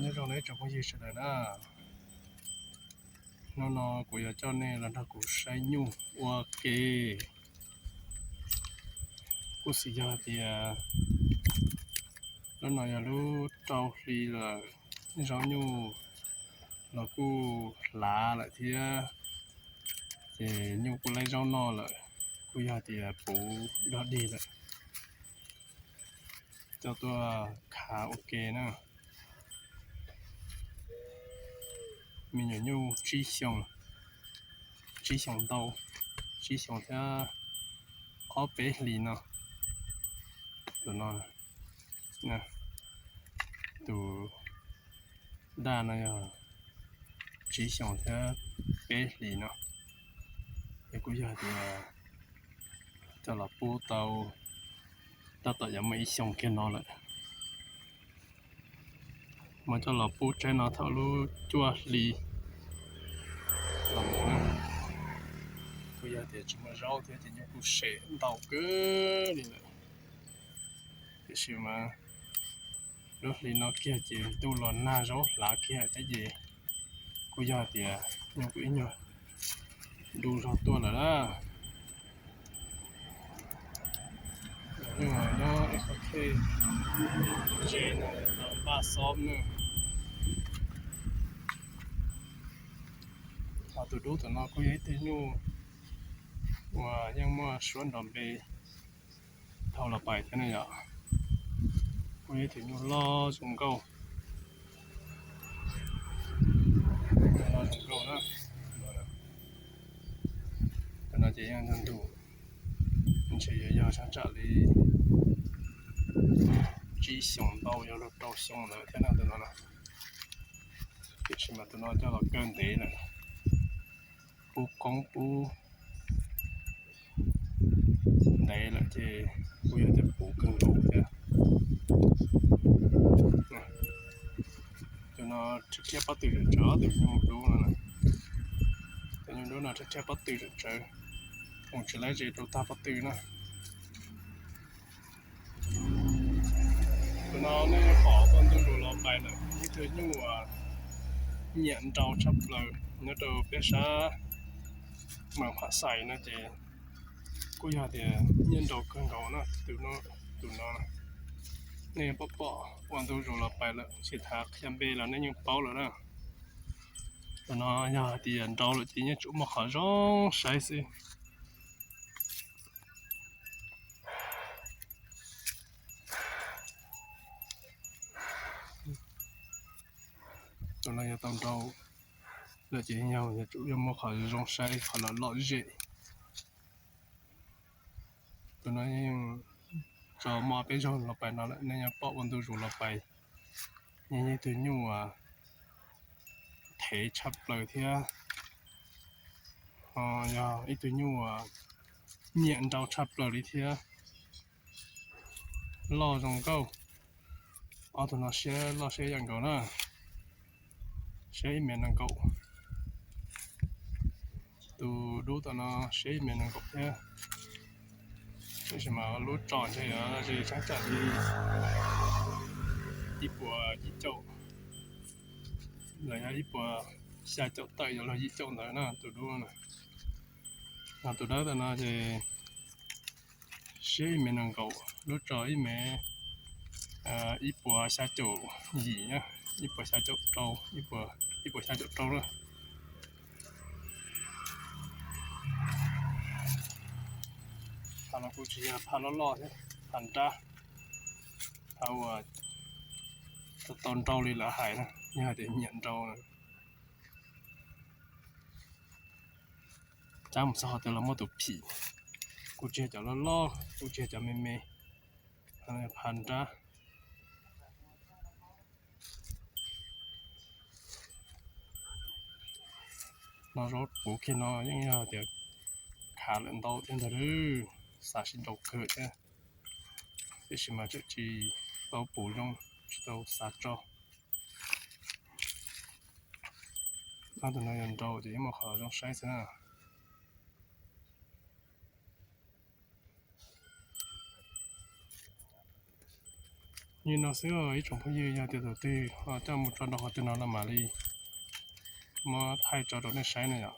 Nyob zoo nej tsoom phooj ywg sawv daws na, hnub no kuv yuav coj nej los nrog kuv saib nyuj ua ke. Kuj xwm yog tias lub no yog lub rau hli lawm, zaub nyuj los kuj hlav lawm thiab, ces nyuj kuj laib zaub noj lawm, kuj yog tias puv dog dig lawm. Coj tuaj khav ua ke na. Me nyuam nyuj tsib xyoos, tsib xyoos ntau, tsib xyoos thiab ob peb hlis no. Tus no, tus daj no yog tsib xyoos thiab peb hlis no. Es kuj yog tias coj los pub tau tab tom yuav muaj ib xyoos kiag no lawm. Mas coj los pub tsev no thaum lub cuaj hli los mus na. Kuj yog tias tsis muaj zaub thiab ces nyuj kuj sem ntau kawg li lawm. Tiam sis mas lub hli no kiag ces ntuj los nag zaub hlav kiag thiab ces kuj yog tias nyuj kuj ib nyuag du zog tuaj lawm na. Nyuj nyob ib qho khej tsev no los npaj xob na. Ho tus dub tom no kuj yog ib tug nyuj uas yeej muaj suab nrov npe dhau los pais thiab ne yom. Kuj yog ib tug nyuj loj zoo nkauj, loj zoo nkauj na. Tus no ces yeej ntug ntug, ntshe yuav yog sab tsam li tsib xyoos ntau yog luag rau xyoo lawm thiab no tus no na. Tiam sis mas tus no coj los kaw ntev lawm, pub qoob pub ntev lawm ces kuj yog tias puv kawg nkaus thiab. Tus no rhiab pob tw tsawv tsawv, tus nyuj dub no, tus nyuj dub no rhiab pob tw tsawv tsawv, mus tsis laib zes rau tag pob tw na. Tus no nej pom ua ntu zus los pais lawm, ib tug nyuj uas nyiam nrau tshaj plaws nyob rau peb sab Mas Pham Xais no ces kuj yog tias nyiam nrau kawg nkaus na. Tus no, nej pom pom ua ntu zus los pais lawm, tsis tas qhia npe los nej yeej paub lawm na. Tus no yog hais tias nrau lawm ces yeej tsuas muaj qhov zoo saib xwb. Tus no yog tau nrau lawm ces yog yuav tsum yuav muaj qhov zoo saib, qhov lom lom zem. Tus no yeej tso mo peb zaug los pais no lawm, nej yeej pom ua ntu zus los pais. Yeej yog ib tug nyuj uas thev tshaj plaws thiab, ho yog ib tug nyuj uas nyiam nrau tshaj plaws li thiab. Loj zoo nkauj. Ob tug no siab loj siab yam nkaus na, siab ib mev nees nkaum. Tus dub tom no siab ib mev nees nkaum thiab. Tab sis mas lub tso ntshe yuav ze tshab tsam li ib puas yim caum, los yog ib puas xya caum tawm yuav luag yim caum ntawd na tus dub na. Ho tus dawb tom no ces siab ib mev nees nkaum, lub tso ib mev ib puas xya caum yim na, ib puas xya caum rau, ib puas xya caum rau na. Phaj no kuj tsis yog phaj loj loj thiab, phaj nrab, phaj uas tau nrau li lawv hais na, yog hais tias nyiam nrau na. Cab mus txog qhov twg los muaj tus phim, kuj tsis yog cov loj loj, kuj tsis yog cov me me, phaj nrab. No zaub puv kiag no yeej yog tias khav lawm ntau thiab ntag, xav sib nrau kawg thiab, tiam sis mas tseem tsis tau puv zoo, tsis tau xav tso. Ob tug no yog nrau ces yeej muaj qhov zoo saib xwb na. Li no xwb ib tsoom phooj ywg, yog tias tus twg ho coj mus tso rau qhov twg no los mam li muab thaij tso rau nej saib na yom.